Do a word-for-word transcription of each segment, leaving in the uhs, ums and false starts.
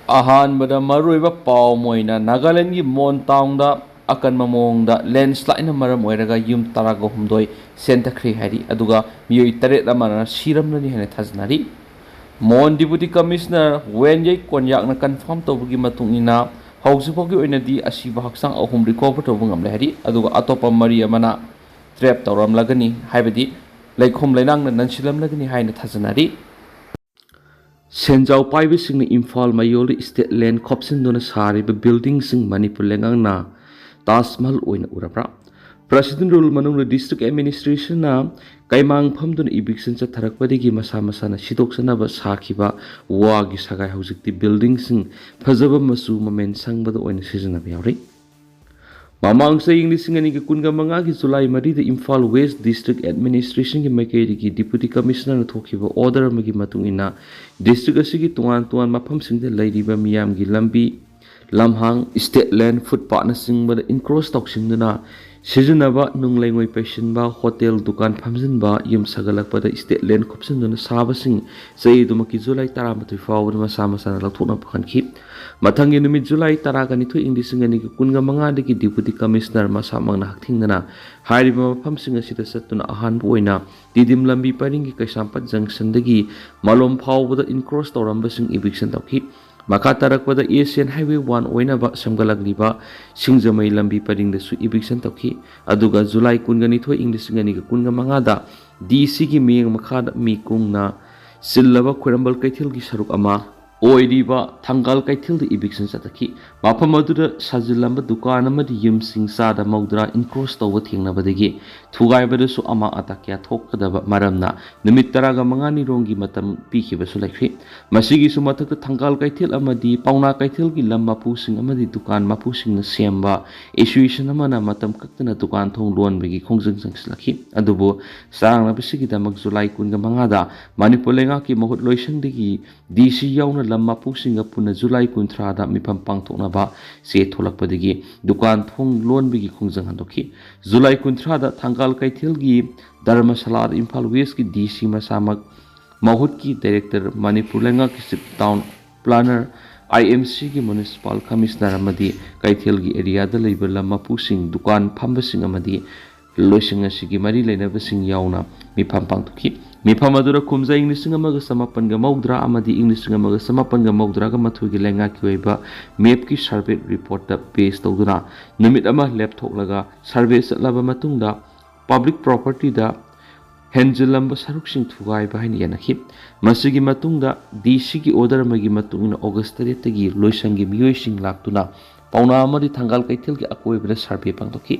ꯑꯍꯥꯟꯕꯗ ꯃꯔꯨꯑꯣꯏꯕ ꯄꯥꯎ ꯑꯃ ꯑꯣꯏꯅ ꯅꯥꯒꯥꯂꯦꯟꯒꯤ ꯃꯣꯟ ꯇꯥꯎꯟꯗ ꯑꯀꯟꯕ ꯃꯑꯣꯡꯗ ꯂꯦꯟꯁ꯭ꯂꯥꯏꯠꯅ ꯃꯔꯝ ꯑꯣꯏꯔꯒ ꯌꯨꯝ ꯇꯔꯥꯒ ꯍꯨꯝꯗꯣꯏ ꯁꯦꯟꯊꯈ꯭ꯔꯦ ꯍꯥꯏꯔꯤ, ꯑꯗꯨꯒ ꯃꯤꯑꯣꯏ ꯇꯔꯦꯠ ꯑꯃꯅ ꯁꯤꯔꯝꯂꯅꯤ ꯍꯥꯏꯅ ꯊꯥꯖꯅꯔꯤ꯫ ꯃꯣꯟ ꯗꯤꯄꯨꯇꯤ ꯀꯃꯤꯁꯅꯔ ꯋꯦꯟ ꯌꯩ ꯀꯣꯟꯌꯥꯛꯅ ꯀꯟꯐꯥꯔꯝ ꯇꯧꯕꯒꯤ ꯃꯇꯨꯡ ꯏꯟꯅ ꯍꯧꯖꯤꯛ ꯐꯥꯎꯒꯤ ꯑꯣꯏꯅꯗꯤ ꯑꯁꯤꯕ ꯍꯛꯆꯥꯡ ꯑꯍꯨꯝ ꯔꯤꯀꯣꯚꯔ ꯇꯧꯕ ꯉꯝꯂꯦ ꯍꯥꯏꯔꯤ, ꯑꯗꯨꯒ ꯑꯇꯣꯞꯄ ꯃꯔꯤ ꯑꯃꯅ ꯇ꯭ꯔꯦꯞ ꯇꯧꯔꯝꯂꯒꯅꯤ, ꯍꯥꯏꯕꯗꯤ ꯂꯩꯈꯣꯝ ꯂꯩꯅꯥꯡꯅ ꯅꯟꯁꯤꯜꯂꯝꯂꯒꯅꯤ ꯍꯥꯏꯅ ꯊꯥꯖꯅꯔꯤ꯫ ꯁꯦꯟꯖꯥꯎ ꯄꯥꯏꯕꯁꯤꯡꯅ ꯏꯝꯐꯥꯜ ꯃꯌꯣꯜꯗ ꯏꯁꯇꯦꯠ ꯂꯦꯟ ꯈꯣꯞꯆꯤꯟꯗꯨꯅ ꯁꯥꯔꯤꯕ ꯕꯤꯜꯗꯤꯡꯁꯤꯡ ꯃꯅꯤꯄꯨꯔ ꯂꯩꯉꯥꯛꯅ ꯇꯥꯖ ꯃꯍꯜ ꯑꯣꯏꯅ ꯎꯔꯕ꯭ꯔꯥ? ꯄ꯭ꯔꯁꯤꯗꯦꯟ ꯔꯨꯜ ꯃꯅꯨꯡꯗ ꯗꯤꯁꯇ꯭ꯔꯤꯛ ꯑꯦꯗꯃꯤꯅꯤꯁꯇ꯭ꯔꯦꯁꯟꯅ ꯀꯩꯃꯥꯡ ꯐꯝꯗꯨꯅ ꯏꯕꯤꯛꯁꯟ ꯆꯠꯊꯔꯛꯄꯗꯒꯤ ꯃꯁꯥ ꯃꯁꯥꯅ ꯁꯤꯗꯣꯛꯆꯅꯕ ꯁꯥꯈꯤꯕ ꯋꯥꯒꯤ ꯁꯒꯥꯏ ꯍꯧꯖꯤꯛꯇꯤ ꯕꯤꯜꯗꯤꯡꯁꯤꯡ ꯐꯖꯕ ꯃꯆꯨ ꯃꯃꯦꯟ ꯁꯪꯕꯗ ꯑꯣꯏꯅ ꯁꯤꯖꯤꯟꯅꯕ ꯌꯥꯎꯔꯤ꯫ ꯃꯃꯥꯡ ꯆꯍꯤ ꯂꯤꯁꯤꯡ ꯑꯅꯤꯒ ꯀꯨꯟꯒ ꯃꯉꯥꯒꯤ ꯖꯨꯂꯥꯏ ꯃꯔꯤꯗ ꯏꯝꯐꯥꯜ ꯋꯦꯁ ꯗꯤꯁꯇ꯭ꯔꯤꯛ ꯑꯦꯗꯃꯤꯅꯤꯁꯇ꯭ꯔꯦꯁꯟꯒꯤ ꯃꯥꯏꯀꯩꯗꯒꯤ ꯗꯤꯄꯨꯇꯤ ꯀꯃꯤꯁꯅꯔꯅ ꯊꯣꯛꯈꯤꯕ ꯑꯣꯔꯗꯔ ꯑꯃꯒꯤ ꯃꯇꯨꯡ ꯏꯟꯅ ꯗꯤꯁꯇ꯭ꯔꯤꯛ ꯑꯁꯤꯒꯤ ꯇꯣꯉꯥꯟ ꯇꯣꯉꯥꯟꯕ ꯃꯐꯝꯁꯤꯡꯗ ꯂꯩꯔꯤꯕ ꯃꯤꯌꯥꯝꯒꯤ ꯂꯝꯕꯤ, ꯂꯝꯍꯥꯡ, ꯏꯁꯇꯦꯠ ꯂꯦꯟ, ꯐꯨꯠꯄꯥꯠꯅꯆꯤꯡꯕꯗ ꯏꯟꯀ꯭ꯔꯣꯁ ꯇꯧꯁꯤꯟꯗꯨꯅ ꯁꯤꯖꯤꯟꯅꯕ, ꯅꯨꯡ ꯂꯩꯉꯣꯏ ꯄꯩꯁꯤꯟꯕ, ꯍꯣꯇꯦꯜ, ꯗꯨꯀꯥꯟ ꯐꯝꯖꯤꯟꯕ, ꯌꯨꯝ ꯁꯥꯒꯠꯂꯛꯄꯗ ꯏꯁꯇꯦꯠ ꯂꯦꯟ ꯈꯣꯞꯆꯤꯟꯗꯨꯅ ꯁꯥꯕꯁꯤꯡ ꯆꯍꯤ ꯑꯗꯨꯃꯛꯀꯤ ꯖꯨꯂꯥꯏ ꯇꯔꯥꯃꯥꯊꯣꯏ ꯐꯥꯎꯕꯗ ꯃꯁꯥ ꯃꯁꯥꯅ ꯂꯧꯊꯣꯛꯅꯕ ꯈꯟꯈꯤ꯫ ꯃꯊꯪꯒꯤ ꯅꯨꯃꯤꯠ ꯖꯨꯂꯥꯏ ꯇꯔꯥꯒ ꯅꯤꯊꯣꯏ, ꯏꯪ ꯂꯤꯁꯤꯡ ꯑꯅꯤꯒ ꯀꯨꯟꯒ ꯃꯉꯥꯗꯒꯤ ꯗꯤꯄꯨꯇꯤ ꯀꯃꯤꯁꯅꯔ ꯃꯁꯥꯃꯛꯅ ꯍꯛꯊꯦꯡꯅꯅ ꯍꯥꯏꯔꯤꯕ ꯃꯐꯝꯁꯤꯡ ꯑꯁꯤꯗ ꯆꯠꯇꯨꯅ ꯑꯍꯥꯟꯕ ꯑꯣꯏꯅ ꯇꯤꯗꯤꯝ ꯂꯝꯕꯤ ꯄꯔꯤꯡꯒꯤ ꯀꯩꯁꯥꯝꯄꯥꯠ ꯖꯪꯁꯟꯗꯒꯤ ꯃꯂꯣꯝ ꯐꯥꯎꯕꯗ ꯏꯟꯀ꯭ꯔꯣꯁ ꯇꯧꯔꯝꯕꯁꯤꯡ ꯏꯚꯤꯛꯁꯟ ꯇꯧꯈꯤ꯫ ꯃꯈꯥ ꯇꯥꯔꯛꯄꯗ ꯑꯦꯁꯤꯌꯥꯟ ꯍꯥꯏꯋꯦ ꯋꯥꯟ ꯑꯣꯏꯅꯕ ꯁꯦꯝꯒꯠꯂꯛꯂꯤꯕ ꯁꯤꯡꯖꯃꯩ ꯂꯝꯕꯤ ꯄꯔꯤꯡꯗꯁꯨ ꯏꯚꯤꯛꯁꯟ ꯇꯧꯈꯤ꯫ ꯑꯗꯨꯒ ꯖꯨꯂꯥꯏ ꯀꯨꯟꯒ ꯅꯤꯊꯣꯏ, ꯏꯪ ꯂꯤꯁꯤꯡ ꯑꯅꯤꯒ ꯀꯨꯟꯒ ꯃꯉꯥꯗ ꯗꯤ ꯁꯤꯒꯤ ꯃꯤꯠꯌꯦꯡ ꯃꯈꯥꯗ ꯃꯤ ꯀꯨꯡꯅ ꯆꯤꯜꯂꯕ ꯈ꯭ꯋꯥꯏꯔꯝꯕꯟ ꯀꯩꯊꯦꯜꯒꯤ ꯁꯔꯨꯛ ꯑꯃ ꯑꯣꯏꯔꯤꯕ ꯊꯪꯒꯥꯜ ꯀꯩꯊꯦꯜꯗ ꯏꯚꯤꯛꯁꯟ ꯆꯠꯊꯈꯤ꯫ ꯃꯐꯝ ꯑꯗꯨꯗ ꯁꯥꯖꯤꯜꯂꯝꯕ ꯗꯨꯀꯥꯟ ꯑꯃꯗꯤ ꯌꯨꯝꯁꯤꯡ ꯆꯥꯗ ꯃꯧꯗ꯭ꯔꯥ ꯏꯟꯀ꯭ꯔꯣꯁ ꯇꯧꯕ ꯊꯦꯡꯅꯕꯗꯒꯤ ꯊꯨꯒꯥꯏꯕꯗꯁꯨ ꯑꯃꯥꯡ ꯑꯇꯥ ꯀꯌꯥ ꯊꯣꯛꯀꯗꯕ ꯃꯔꯝꯅ ꯅꯨꯃꯤꯠ ꯇꯔꯥꯒ ꯃꯉꯥꯅꯤ ꯔꯣꯝꯒꯤ ꯃꯇꯝ ꯄꯤꯈꯤꯕꯁꯨ ꯂꯩꯈ꯭ꯔꯦ꯫ ꯃꯁꯤꯒꯤꯁꯨ ꯃꯊꯛꯇ ꯊꯪꯒꯥꯜ ꯀꯩꯊꯦꯜ ꯑꯃꯗꯤ ꯄꯥꯎꯅꯥ ꯀꯩꯊꯦꯜꯒꯤ ꯂꯝ ꯃꯄꯨꯁꯤꯡ ꯑꯃꯗꯤ ꯗꯨꯀꯥꯟ ꯃꯄꯨꯁꯤꯡꯅ ꯁꯦꯝꯕ ꯑꯦꯁꯣꯁꯤꯌꯦꯁꯟ ꯑꯃꯅ ꯃꯇꯝ ꯀꯛꯇꯅ ꯗꯨꯀꯥꯟ ꯊꯣꯡ ꯂꯣꯟꯕꯒꯤ ꯈꯣꯡꯖꯪ ꯆꯪꯁꯤꯜꯂꯛꯈꯤ꯫ ꯑꯗꯨꯕꯨ ꯆꯔꯥꯡꯅꯕꯁꯤꯒꯤꯗꯃꯛ ꯖꯨꯂꯥꯏ ꯀꯨꯟꯒ ꯃꯉꯥꯗ ꯃꯅꯤꯄꯨꯔ ꯂꯩꯉꯥꯛꯀꯤ ꯃꯍꯨꯠ ꯂꯣꯏꯁꯪꯗꯒꯤ ꯗꯤ ꯁꯤ ꯌꯥꯎꯅ ꯂꯝ ꯃꯄꯨꯁꯤꯡꯒ ꯄꯨꯟꯅ ꯖꯨꯂꯥꯏ ꯀꯨꯟꯊ꯭ꯔꯥꯗ ꯃꯤꯐꯝ ꯄꯥꯡꯊꯣꯛꯅꯕ ꯆꯦ ꯊꯣꯛꯂꯛꯄꯗꯒꯤ ꯗꯨꯀꯥꯟ ꯊꯣꯡ ꯂꯣꯟꯕꯒꯤ ꯈꯣꯡꯖꯪ ꯍꯟꯗꯣꯛꯈꯤ꯫ ꯖꯨꯂꯥꯏ ꯀꯨꯟꯊ꯭ꯔꯥꯗ ꯊꯪꯒꯥꯜ ꯀꯩꯊꯦꯜꯒꯤ ꯙꯔꯃꯁꯥꯂꯥꯗ ꯏꯝꯐꯥꯜ ꯋꯦꯁꯀꯤ ꯗꯤ ꯁꯤ ꯃꯁꯥꯃꯛ ꯃꯍꯨꯠꯀꯤ ꯗꯥꯏꯔꯦꯛꯇꯔ, ꯃꯅꯤꯄꯨꯔ ꯂꯩꯉꯥꯛꯀꯤ ꯆꯤꯐ ꯇꯥꯎꯟ ꯄ꯭ꯂꯥꯅꯔ ꯑꯥꯏ ꯑꯦꯝ ꯁꯤꯒꯤ ꯃ꯭ꯌꯨꯅꯤꯁꯤꯄꯥꯜ ꯀꯃꯤꯁꯅꯔ ꯑꯃꯗꯤ ꯀꯩꯊꯦꯜꯒꯤ ꯑꯦꯔꯤꯌꯥꯗ ꯂꯩꯕ ꯂꯝ ꯃꯄꯨꯁꯤꯡ, ꯗꯨꯀꯥꯟ ꯐꯝꯕꯁꯤꯡ ꯑꯃꯗꯤ ꯂꯣꯏꯁꯪ ꯑꯁꯤꯒꯤ ꯃꯔꯤ ꯂꯩꯅꯕꯁꯤꯡ ꯌꯥꯎꯅ ꯃꯤꯐꯝ ꯄꯥꯡꯊꯣꯛꯈꯤ꯫ ꯃꯤꯐꯝ ꯑꯗꯨꯗ ꯀꯨꯝꯖꯥ ꯏꯪ ꯂꯤꯁꯤꯡ ꯑꯃꯒ ꯆꯃꯥꯄꯟꯒ ꯃꯧꯗ꯭ꯔꯥ ꯑꯃꯗꯤ ꯏꯪ ꯂꯤꯁꯤꯡ ꯑꯃꯒ ꯆꯃꯥꯄꯟꯒ ꯃꯧꯗ꯭ꯔꯥꯒ ꯃꯥꯊꯣꯏꯒꯤ ꯂꯩꯉꯥꯛꯀꯤ ꯑꯣꯏꯕ ꯃꯦꯞꯀꯤ ꯁꯔꯚꯦ ꯔꯤꯄꯣꯔꯠꯇ ꯕꯦꯁ ꯇꯧꯗꯨꯅ ꯅꯨꯃꯤꯠ ꯑꯃ ꯂꯦꯞꯊꯣꯛꯂꯒ ꯁꯔꯚꯦ ꯆꯠꯂꯕ ꯃꯇꯨꯡꯗ ꯄꯕ꯭ꯂꯤꯛ ꯄ꯭ꯔꯣꯄꯔꯇꯤꯗ ꯍꯦꯟꯖꯤꯜꯂꯝꯕ ꯁꯔꯨꯛꯁꯤꯡ ꯊꯨꯒꯥꯏꯕ ꯍꯥꯏꯅ ꯌꯥꯅꯈꯤ꯫ ꯃꯁꯤꯒꯤ ꯃꯇꯨꯡꯗ ꯗꯤ ꯁꯤꯒꯤ ꯑꯣꯔꯗꯔ ꯑꯃꯒꯤ ꯃꯇꯨꯡ ꯏꯟꯅ ꯑꯣꯒꯁ ꯇꯔꯦꯠꯇꯒꯤ ꯂꯣꯏꯁꯪꯒꯤ ꯃꯤꯑꯣꯏꯁꯤꯡ ꯂꯥꯛꯇꯨꯅ ꯄꯥꯎꯅꯥ ꯑꯃꯗꯤ ꯊꯪꯒꯥꯜ ꯀꯩꯊꯦꯜꯒꯤ ꯑꯀꯣꯏꯕꯗ ꯁꯔꯚꯦ ꯄꯥꯡꯊꯣꯛꯈꯤ꯫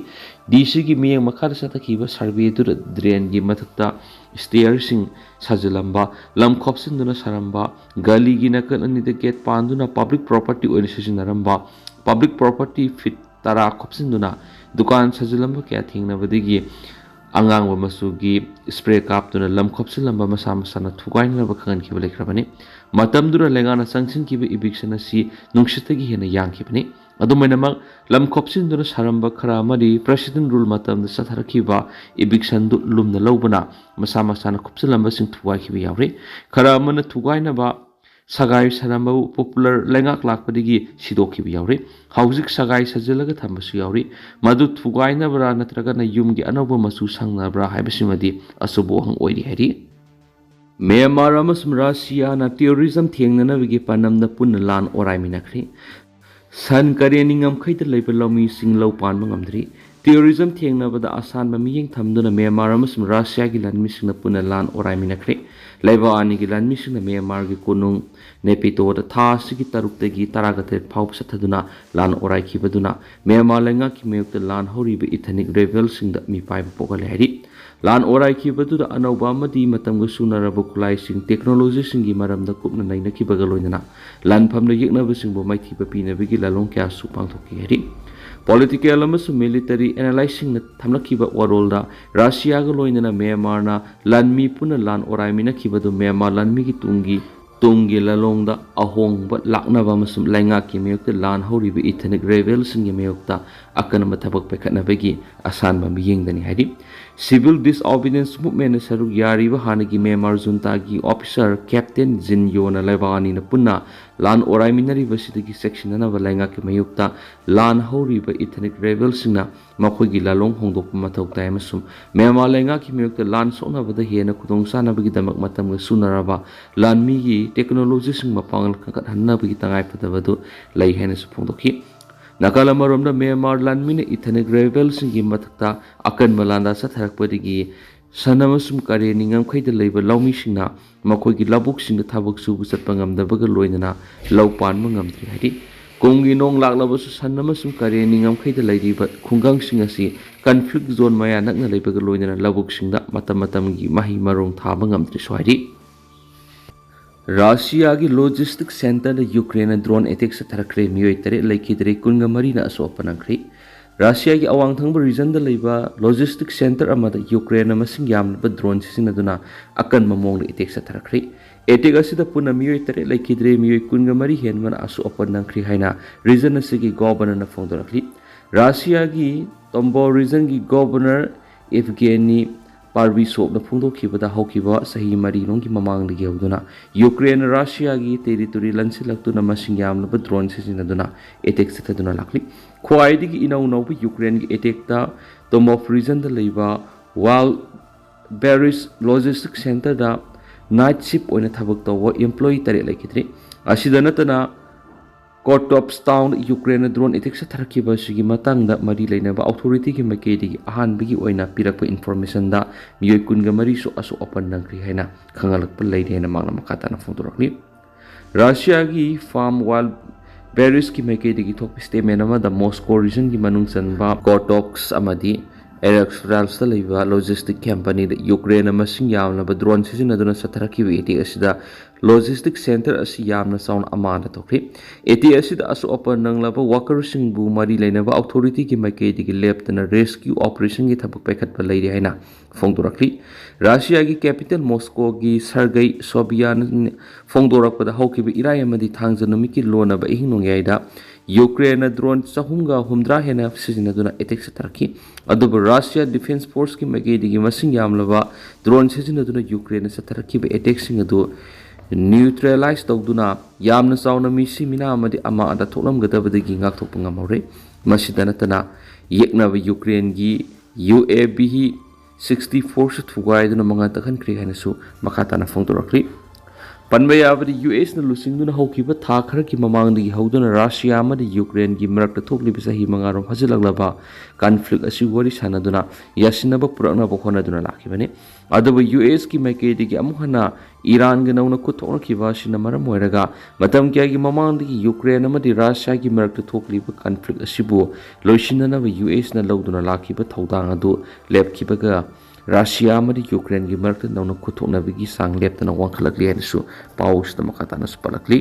ꯗꯤ ꯁꯤꯒꯤ ꯃꯤꯠꯌꯦꯡ ꯃꯈꯥꯗ ꯆꯠꯊꯈꯤꯕ ꯁꯔꯚꯦ ꯑꯗꯨꯗ ꯗ꯭ꯔꯦꯟꯒꯤ ꯃꯊꯛꯇ ꯁ꯭ꯇꯦꯌꯔꯁꯤꯡ ꯁꯥꯖꯤꯜꯂꯝꯕ, ꯂꯝ ꯈꯣꯞꯆꯤꯟꯗꯨꯅ ꯁꯥꯔꯝꯕ, ꯒꯂꯤꯒꯤ ꯅꯥꯀꯟ ꯑꯅꯤꯗ ꯒꯦꯠ ꯄꯥꯟꯗꯨꯅ ꯄꯕ꯭ꯂꯤꯛ ꯄ꯭ꯔꯣꯄꯔꯇꯤ ꯑꯣꯏꯅ ꯁꯤꯖꯤꯟꯅꯔꯝꯕ, ꯄꯕ꯭ꯂꯤꯛ ꯄ꯭ꯔꯣꯄꯔꯇꯤ ꯐꯤꯠ ꯇꯔꯥ ꯈꯣꯞꯆꯤꯟꯗꯨꯅ ꯗꯨꯀꯥꯟ ꯁꯥꯖꯤꯜꯂꯝꯕ ꯀꯌꯥ ꯊꯦꯡꯅꯕꯗꯒꯤ ꯑꯉꯥꯡꯕ ꯃꯆꯨꯒꯤ ꯁ꯭ꯄ꯭ꯔꯦ ꯀꯥꯞꯇꯨꯅ ꯂꯝ ꯈꯣꯞꯆꯤꯜꯂꯝꯕ ꯃꯁꯥ ꯃꯁꯥꯅ ꯊꯨꯒꯥꯏꯅꯅꯕ ꯈꯪꯍꯟꯈꯤꯕ ꯂꯩꯈ꯭ꯔꯕꯅꯤ꯫ ꯃꯇꯝꯗꯨꯗ ꯂꯩꯉꯥꯛꯅ ꯆꯪꯁꯤꯟꯈꯤꯕ ꯏꯚꯤꯛꯁꯟ ꯑꯁꯤ ꯅꯨꯡꯁꯤꯠꯇꯒꯤ ꯍꯦꯟꯅ ꯌꯥꯡꯈꯤꯕꯅꯤ꯫ ꯑꯗꯨꯝ ꯑꯣꯏꯅꯃꯛ, ꯂꯝ ꯈꯣꯞꯆꯤꯟꯗꯨꯅ ꯁꯥꯔꯝꯕ ꯈꯔ ꯑꯃꯗꯤ ꯄ꯭ꯔꯦꯁꯤꯗꯦꯟ ꯔꯨꯜ ꯃꯇꯝꯗ ꯆꯠꯊꯔꯛꯈꯤꯕ ꯏꯚꯤꯛꯁꯟꯗꯨ ꯂꯨꯝꯅ ꯂꯧꯕꯅ ꯃꯁꯥ ꯃꯁꯥꯅ ꯈꯣꯞꯆꯤꯜꯂꯝꯕꯁꯤꯡ ꯊꯨꯒꯥꯏꯈꯤꯕ ꯌꯥꯎꯔꯤ꯫ ꯈꯔ ꯑꯃꯅ ꯊꯨꯒꯥꯏꯅꯕ ꯁꯒꯥꯏ ꯁꯥꯔꯝꯕꯕꯨ ꯄꯣꯄꯨꯂꯔ ꯂꯩꯉꯥꯛ ꯂꯥꯛꯄꯗꯒꯤ ꯁꯤꯗꯣꯛꯈꯤꯕ ꯌꯥꯎꯔꯤ꯫ ꯍꯧꯖꯤꯛ ꯁꯒꯥꯏ ꯁꯥꯖꯤꯜꯂꯒ ꯊꯝꯕꯁꯨ ꯌꯥꯎꯔꯤ꯫ ꯃꯗꯨ ꯊꯨꯒꯥꯏꯅꯕ꯭ꯔꯥ ꯅꯠꯇ꯭ꯔꯒꯅ ꯌꯨꯝꯒꯤ ꯑꯅꯧꯕ ꯃꯆꯨ ꯁꯪꯅꯕ꯭ꯔꯥ ꯍꯥꯏꯕꯁꯤꯃꯗꯤ ꯑꯆꯧꯕ ꯋꯥꯍꯪ ꯑꯣꯏꯔꯤ ꯍꯥꯏꯔꯤ꯫ ꯃ꯭ꯌꯥꯟꯃꯥꯔ ꯑꯃꯁꯨꯡ ꯔꯁꯤꯌꯥꯅ ꯇꯦꯔꯣꯔꯤꯖꯝ ꯊꯦꯡꯅꯅꯕꯒꯤ ꯄꯥꯟꯗꯝꯗ ꯄꯨꯟꯅ ꯂꯥꯟ ꯑꯣꯔꯥꯏꯃꯤꯟꯅꯈ꯭ꯔꯤ꯫ ꯁꯟ ꯀꯔꯦꯟ ꯅꯤꯡꯉꯝꯈꯩꯗ ꯂꯩꯕ ꯂꯧꯃꯤꯁꯤꯡ ꯂꯧ ꯄꯥꯟꯕ ꯉꯝꯗ꯭ꯔꯤ꯫ ꯇꯦꯔꯣꯔꯤꯖꯝ ꯊꯦꯡꯅꯕꯗ ꯑꯁꯥꯟꯕ ꯃꯤꯠꯌꯦꯡ ꯊꯝꯗꯨꯅ ꯃ꯭ꯌꯥꯟꯃꯥꯔ ꯑꯃꯁꯨꯡ ꯔꯁꯤꯌꯥꯒꯤ ꯂꯥꯟꯃꯤꯁꯤꯡꯅ ꯄꯨꯟꯅ ꯂꯥꯟ ꯑꯣꯔꯥꯏꯃꯤꯟꯅꯈ꯭ꯔꯦ꯫ ꯂꯩꯕꯥꯛ ꯑꯅꯤꯒꯤ ꯂꯥꯟꯃꯤꯁꯤꯡꯅ ꯃ꯭ꯌꯥꯟꯃꯥꯔꯒꯤ ꯀꯣꯅꯨꯡ ꯅꯦꯄꯤꯇꯣꯗ ꯊꯥ ꯑꯁꯤꯒꯤ ꯇꯔꯨꯛꯇꯒꯤ ꯇꯔꯥꯒ ꯇꯔꯦꯠ ꯐꯥꯎꯕ ꯆꯠꯊꯗꯨꯅ ꯂꯥꯟ ꯑꯣꯔꯥꯏꯈꯤꯕꯗꯨꯅ ꯃ꯭ꯌꯥꯟꯃꯥꯔ ꯂꯩꯉꯥꯛꯀꯤ ꯃꯥꯌꯣꯛꯇ ꯂꯥꯟ ꯍꯧꯔꯤꯕ ꯏꯊꯅꯤꯛ ꯔꯦꯕꯦꯜꯁꯤꯡꯗ ꯃꯤꯄꯥꯏꯕ ꯄꯣꯛꯍꯜꯂꯦ ꯍꯥꯏꯔꯤ꯫ ꯂꯥꯟ ꯑꯣꯔꯥꯏꯈꯤꯕꯗꯨꯗ ꯑꯅꯧꯕ ꯑꯃꯗꯤ ꯃꯇꯝꯒ ꯆꯨꯅꯔꯕ ꯈꯨꯠꯂꯥꯏꯁꯤꯡ, ꯇꯦꯛꯅꯣꯂꯣꯖꯤꯁꯤꯡꯒꯤ ꯃꯔꯝꯗ ꯀꯨꯞꯅ ꯅꯩꯅꯈꯤꯕꯒ ꯂꯣꯏꯅꯅ ꯂꯥꯟꯐꯝꯗ ꯌꯦꯛꯅꯕꯁꯤꯡꯕꯨ ꯃꯥꯏꯊꯤꯕ ꯄꯤꯅꯕꯒꯤ ꯂꯥꯂꯣꯡ ꯀꯌꯥꯁꯨ ꯄꯥꯡꯊꯣꯛꯈꯤ ꯍꯥꯏꯔꯤ꯫ ꯄꯣꯂꯤꯇꯤꯀꯦꯜ ꯑꯃꯁꯨꯡ ꯃꯤꯂꯤꯇꯔꯤ ꯑꯦꯅꯥꯂꯥꯏꯁꯁꯤꯡꯅ ꯊꯝꯂꯛꯈꯤꯕ ꯋꯥꯔꯣꯜꯗ ꯔꯁꯤꯌꯥꯒ ꯂꯣꯏꯅꯅ ꯃ꯭ꯌꯥꯟꯃꯥꯔꯅ ꯂꯥꯟꯃꯤ ꯄꯨꯟꯅ ꯂꯥꯟ ꯑꯣꯔꯥꯏꯃꯤꯟꯅꯈꯤꯕꯗꯨ ꯃ꯭ꯌꯥꯟꯃꯥꯔ ꯂꯥꯟꯃꯤꯒꯤ ꯇꯨꯡꯒꯤ ꯇꯨꯡꯒꯤ ꯂꯥꯂꯣꯡꯗ ꯑꯍꯣꯡꯕ ꯂꯥꯛꯅꯕ ꯑꯃꯁꯨꯡ ꯂꯩꯉꯥꯛꯀꯤ ꯃꯥꯌꯣꯛꯇ ꯂꯥꯟ ꯍꯧꯔꯤꯕ ꯏꯊꯅꯤꯛ ꯔꯦꯕꯦꯜꯁꯤꯡꯒꯤ ꯃꯥꯌꯣꯛꯇ ꯑꯀꯟꯕ ꯊꯕꯛ ꯄꯥꯏꯈꯠꯅꯕꯒꯤ ꯑꯁꯥꯟꯕ ꯃꯤꯠꯌꯦꯡꯗꯅꯤ ꯍꯥꯏꯔꯤ꯫ ꯁꯤꯚꯤꯜ ꯗꯤꯁꯑꯣꯕꯤꯗꯤꯌꯦꯟꯁ ꯃꯨꯚꯃꯦꯟꯗ ꯁꯔꯨꯛ ꯌꯥꯔꯤꯕ ꯍꯥꯟꯅꯒꯤ ꯃ꯭ꯌꯥꯟꯃꯥꯔ ꯖꯨꯟꯇꯥꯒꯤ ꯑꯣꯐꯤꯁꯥꯔ ꯀꯦꯞꯇꯦꯟ ꯖꯤꯟ ꯌꯣꯅ ꯂꯩꯕꯥꯛ ꯑꯅꯤꯅ ꯄꯨꯟꯅ ꯂꯥꯟ ꯑꯣꯔꯥꯏꯃꯤꯟꯅꯔꯤꯕꯁꯤꯗꯒꯤ ꯆꯦꯛꯁꯤꯟꯅꯅꯕ ꯂꯩꯉꯥꯛꯀꯤ ꯃꯥꯌꯣꯛꯇ ꯂꯥꯟ ꯍꯧꯔꯤꯕ ethnic rebelꯁꯤꯡꯅ ꯃꯈꯣꯏꯒꯤ ꯂꯥꯂꯣꯡ ꯍꯣꯡꯗꯣꯛꯄ ꯃꯊꯧ ꯇꯥꯏ ꯑꯃꯁꯨꯡ ꯃ꯭ꯌꯥꯟꯃꯥꯔ ꯂꯩꯉꯥꯛꯀꯤ ꯃꯥꯌꯣꯛꯇ ꯂꯥꯟ ꯁꯣꯛꯅꯕꯗ ꯍꯦꯟꯅ ꯈꯨꯗꯣꯡꯆꯥꯅꯕꯒꯤꯗꯃꯛ ꯃꯇꯝꯒ ꯆꯨꯅꯔꯕ ꯂꯥꯟꯃꯤꯒꯤ technologyꯁꯤꯡ ꯃꯄꯥꯡꯒꯜ ꯀꯟꯈꯠꯍꯟꯅꯕꯒꯤ ꯇꯉꯥꯏꯐꯗꯕ ꯑꯗꯨ ꯂꯩ ꯍꯥꯏꯅꯁꯨ ꯐꯣꯡꯗꯣꯛꯈꯤ꯫ ꯅꯥꯀꯜ ꯑꯃꯔꯣꯝꯗ ꯃ꯭ꯌꯥꯟꯃꯥꯔ ꯂꯥꯟꯃꯤꯅ ethnic rebelꯁꯤꯡꯒꯤ ꯃꯊꯛꯇ ꯑꯀꯟꯕ ꯂꯥꯟꯗꯥ ꯆꯠꯊꯔꯛꯄꯗꯒꯤ ꯁꯟ ꯑꯃꯁꯨꯡ ꯀꯔꯦꯟꯒꯤ ꯉꯝꯈꯩꯗ ꯂꯩꯕ ꯂꯧꯃꯤꯁꯤꯡꯅ ꯃꯈꯣꯏꯒꯤ ꯂꯧꯕꯨꯛꯁꯤꯡꯗ ꯊꯕꯛ ꯁꯨꯕ ꯆꯠꯄ ꯉꯝꯗꯕꯒ ꯂꯣꯏꯅꯅ ꯂꯧ ꯄꯥꯟꯕ ꯉꯝꯗ꯭ꯔꯤ ꯍꯥꯏꯔꯤ꯫ ꯀꯨꯝꯒꯤ ꯅꯣꯡ ꯂꯥꯛꯂꯕꯁꯨ ꯁꯟ ꯑꯃꯁꯨꯡ ꯀꯔꯦꯟꯒꯤ ꯉꯝꯈꯩꯗ ꯂꯩꯔꯤꯕ ꯈꯨꯡꯒꯪꯁꯤꯡ ꯑꯁꯤ conflict zone ꯃꯌꯥ ꯅꯛꯅ ꯂꯩꯕꯒ ꯂꯣꯏꯅꯅ ꯂꯧꯕꯨꯛꯁꯤꯡꯗ ꯃꯇꯝ ꯃꯇꯝꯒꯤ ꯃꯍꯩ ꯃꯔꯣꯡ ꯊꯥꯕ ꯉꯝꯗ꯭ꯔꯤꯁꯨ ꯍꯥꯏꯔꯤ꯫ ꯔꯁꯤꯌꯥꯒꯤ logistic centreꯗ ꯌꯨꯀ꯭ꯔꯦꯟꯅ drone attack ꯆꯠꯊꯔꯛꯈ꯭ꯔꯦ꯫ ꯃꯤꯑꯣꯏ ꯇꯔꯦꯠ ꯂꯩꯈꯤꯗ꯭ꯔꯦ, ꯀꯨꯟꯒ ꯃꯔꯤꯅ ꯑꯁꯣꯛ ꯑꯄꯟ ꯅꯪꯈ꯭ꯔꯦ꯫ ꯔꯁꯤꯌꯥꯒꯤ ꯑꯋꯥꯡ ꯊꯪꯕ regionꯗ ꯂꯩꯕ logistic centre ꯑꯃꯗ ꯌꯨꯀ꯭ꯔꯦꯟꯅ ꯃꯁꯤꯡ ꯌꯥꯝꯂꯕ drone ꯁꯤꯖꯤꯟꯅꯗꯨꯅ ꯑꯀꯟꯕ ꯃꯑꯣꯡꯗ attack ꯆꯠꯊꯔꯛꯈ꯭ꯔꯦ꯫ Attack ꯑꯁꯤꯗ ꯄꯨꯟꯅ ꯃꯤꯑꯣꯏ ꯇꯔꯦꯠ ꯂꯩꯈꯤꯗ꯭ꯔꯦ, ꯃꯤꯑꯣꯏ ꯀꯨꯟꯒ ꯃꯔꯤ ꯍꯦꯟꯕꯅ ꯑꯁꯣꯛ ꯑꯄꯟ ꯅꯪꯈ꯭ꯔꯦ ꯍꯥꯏꯅ region ꯑꯁꯤꯒꯤ governorꯅ ꯐꯣꯡꯗꯣꯔꯛꯂꯤ꯫ ꯔꯁꯤꯌꯥꯒꯤ Tambov regionꯒꯤ governor Evgeny Parvisovꯅ ꯐꯣꯡꯗꯣꯛꯈꯤꯕꯗ, ꯍꯧꯈꯤꯕ ꯆꯍꯤ ꯃꯔꯤ ꯔꯣꯝꯒꯤ ꯃꯃꯥꯡꯗꯒꯤ ꯍꯧꯗꯨꯅ ꯌꯨꯀ꯭ꯔꯦꯟꯅ ꯔꯁꯤꯌꯥꯒꯤ territory ꯂꯟꯁꯤꯜꯂꯛꯇꯨꯅ ꯃꯁꯤꯡ ꯌꯥꯝꯂꯕ drone ꯁꯤꯖꯤꯟꯅꯗꯨꯅ attack ꯆꯠꯊꯗꯨꯅ ꯂꯥꯛꯂꯤ꯫ ꯈ꯭ꯋꯥꯏꯗꯒꯤ ꯏꯅꯧ ꯅꯧꯕ ꯌꯨꯀ꯭ꯔꯦꯟꯒꯤ attackꯇ Tambov regionꯗ ꯂꯩꯕ Wild Berries logistic centreꯗ night shift ꯑꯣꯏꯅ ꯊꯕꯛ ꯇꯧꯕ employee ꯇꯔꯦꯠ ꯂꯩꯈꯤꯗ꯭ꯔꯤ꯫ ꯑꯁꯤꯗ ꯅꯠꯇꯅ Kotovsk town ꯌꯨꯀ꯭ꯔꯦꯟꯅ drone attack ꯆꯠꯊꯔꯛꯈꯤꯕ ꯑꯁꯤꯒꯤ ꯃꯇꯥꯡꯗ ꯃꯔꯤ ꯂꯩꯅꯕ authorityꯒꯤ ꯃꯥꯏꯀꯩꯗꯒꯤ ꯑꯍꯥꯟꯕꯒꯤ ꯑꯣꯏꯅ ꯄꯤꯔꯛꯄ informationꯗ ꯃꯤꯑꯣꯏ ꯀꯨꯟꯒ ꯃꯔꯤꯁꯨ ꯑꯁꯣꯛ ꯑꯄꯟ ꯅꯪꯈ꯭ꯔꯤ ꯍꯥꯏꯅ ꯈꯪꯍꯜꯂꯛꯄ ꯂꯩꯔꯦ ꯍꯥꯏꯅ ꯃꯍꯥꯛꯅ ꯃꯈꯥ ꯇꯥꯅ ꯐꯣꯡꯗꯣꯔꯛꯂꯤ꯫ ꯔꯁꯤꯌꯥꯒꯤ farm Wild Berriesꯀꯤ ꯃꯥꯏꯀꯩꯗꯒꯤ ꯊꯣꯛꯄ statement ꯑꯃꯗ Moscow regionꯒꯤ ꯃꯅꯨꯡ ꯆꯟꯕ Kotovsk ꯑꯃꯗꯤ Ereksralsꯇ ꯂꯩꯕ logistic companyꯗ ꯌꯨꯀ꯭ꯔꯦꯟꯅ ꯃꯁꯤꯡ ꯌꯥꯝꯂꯕ drone ꯁꯤꯖꯤꯟꯅꯗꯨꯅ ꯆꯠꯊꯔꯛꯈꯤꯕ attack ꯑꯁꯤꯗ logistic centre ꯑꯁꯤ ꯌꯥꯝꯅ ꯆꯥꯎꯅ ꯑꯃꯥꯡꯕ ꯊꯣꯛꯈ꯭ꯔꯤ꯫ Attack ꯑꯁꯤꯗ ꯑꯁꯣꯛ ꯑꯄꯟ ꯅꯪꯂꯕ workerꯁꯤꯡꯕꯨ ꯃꯔꯤ ꯂꯩꯅꯕ authorityꯒꯤ ꯃꯥꯏꯀꯩꯗꯒꯤ ꯂꯦꯞꯇꯅ rescue operationꯒꯤ ꯊꯕꯛ ꯄꯥꯏꯈꯠꯄ ꯂꯩꯔꯤ ꯍꯥꯏꯅ ꯐꯣꯡꯗꯣꯔꯛꯂꯤ꯫ ꯔꯁꯤꯌꯥꯒꯤ capital Moscowꯒꯤ Sergei Sobyanin ꯐꯣꯡꯗꯣꯔꯛꯄꯗ, ꯍꯧꯈꯤꯕ ꯏꯔꯥꯏ ꯑꯃꯗꯤ ꯊꯥꯡꯖ ꯅꯨꯃꯤꯠꯀꯤ ꯂꯣꯟꯅꯕ ꯑꯍꯤꯡ ꯅꯣꯡꯌꯥꯏꯗ ꯌꯨꯀ꯭ꯔꯦꯟꯅ drone ꯆꯍꯨꯝꯒ ꯍꯨꯝꯗ꯭ꯔꯥ ꯍꯦꯟꯅ ꯁꯤꯖꯤꯟꯅꯗꯨꯅ attack ꯆꯠꯊꯔꯛꯈꯤ꯫ ꯑꯗꯨꯕꯨ Russia Defense Forceꯀꯤ ꯃꯥꯏꯀꯩꯗꯒꯤ ꯃꯁꯤꯡ ꯌꯥꯝꯂꯕ drone ꯁꯤꯖꯤꯟꯅꯗꯨꯅ ꯌꯨꯀ꯭ꯔꯦꯟꯅ ꯆꯠꯊꯔꯛꯈꯤꯕ attackꯁꯤꯡ ꯑꯗꯨ ꯅ꯭ꯌꯨꯇ꯭ꯔꯦꯂꯥꯏꯁ ꯇꯧꯗꯨꯅ ꯌꯥꯝꯅ ꯆꯥꯎꯅ ꯃꯤꯁꯤ ꯃꯤꯅꯥ ꯑꯃꯗꯤ ꯑꯃꯥꯡ ꯑꯇꯥ ꯊꯣꯛꯂꯝꯒꯗꯕꯗꯒꯤ ꯉꯥꯛꯊꯣꯛꯄ ꯉꯝꯍꯧꯔꯦ꯫ ꯃꯁꯤꯗ ꯅꯠꯇꯅ ꯌꯦꯛꯅꯕ ꯌꯨꯀ꯭ꯔꯦꯟꯒꯤ ꯌꯨ ꯑꯦ ꯚꯤ ꯁꯤꯛꯁꯇꯤ ꯐꯣꯔꯁꯨ ꯊꯨꯒꯥꯏꯗꯨꯅ ꯃꯉꯥ ꯇꯛꯍꯟꯈ꯭ꯔꯦ ꯍꯥꯏꯅꯁꯨ ꯃꯈꯥ ꯇꯥꯅ ꯐꯣꯡꯗꯣꯔꯛꯂꯤ꯫ ꯄꯟꯕ ꯌꯥꯕꯗꯤ ꯌꯨ ꯑꯦꯁꯅ ꯂꯨꯆꯤꯡꯗꯨꯅ ꯍꯧꯈꯤꯕ ꯊꯥ ꯈꯔꯒꯤ ꯃꯃꯥꯡꯗꯒꯤ ꯍꯧꯗꯨꯅ ꯔꯥꯁꯤꯌꯥ ꯑꯃꯗꯤ ꯌꯨꯀ꯭ꯔꯦꯟꯒꯤ ꯃꯔꯛꯇ ꯊꯣꯛꯂꯤꯕ ꯆꯍꯤ ꯃꯉꯥꯔꯣꯝ ꯐꯥꯖꯤꯜꯂꯛꯂꯕ ꯀꯟꯐ꯭ꯂꯤꯛ ꯑꯁꯤ ꯋꯥꯔꯤ ꯁꯥꯟꯅꯗꯨꯅ ꯌꯥꯁꯤꯟꯅꯕ ꯄꯨꯔꯛꯅꯕ ꯍꯣꯠꯅꯗꯨꯅ ꯂꯥꯛꯈꯤꯕꯅꯤ꯫ ꯑꯗꯨꯕꯨ ꯌꯨ ꯑꯦꯁꯀꯤ ꯃꯥꯏꯀꯩꯗꯒꯤ ꯑꯃꯨꯛ ꯍꯟꯅ ꯏꯔꯥꯟꯒ ꯅꯧꯅ ꯈꯨꯠ ꯊꯣꯛꯅꯈꯤꯕ ꯑꯁꯤꯅ ꯃꯔꯝ ꯑꯣꯏꯔꯒ ꯃꯇꯝ ꯀꯌꯥꯒꯤ ꯃꯃꯥꯡꯗꯒꯤ ꯌꯨꯀ꯭ꯔꯦꯟ ꯑꯃꯗꯤ ꯔꯥꯁꯤꯌꯥꯒꯤ ꯃꯔꯛꯇ ꯊꯣꯛꯂꯤꯕ ꯀꯟꯐ꯭ꯂꯤꯛ ꯑꯁꯤꯕꯨ ꯂꯣꯏꯁꯤꯟꯅꯅꯕ ꯌꯨ ꯑꯦꯁꯅ ꯂꯧꯗꯨꯅ ꯂꯥꯛꯈꯤꯕ ꯊꯧꯗꯥꯡ ꯑꯗꯨ ꯂꯦꯞꯈꯤꯕꯒ ꯔꯥꯁꯤꯌꯥ ꯑꯃꯗꯤ ꯌꯨꯀ꯭ꯔꯦꯟꯒꯤ ꯃꯔꯛꯇ ꯅꯧꯅ ꯈꯨꯠ ꯊꯣꯛꯅꯕꯒꯤ ꯆꯥꯡ ꯂꯦꯞꯇꯅ ꯋꯥꯡꯈꯠꯂꯛꯂꯤ ꯍꯥꯏꯅꯁꯨ ꯄꯥꯎ ꯑꯁꯤꯗ ꯃꯈꯥ ꯇꯥꯅꯁꯨ ꯄꯜꯂꯛꯂꯤ꯫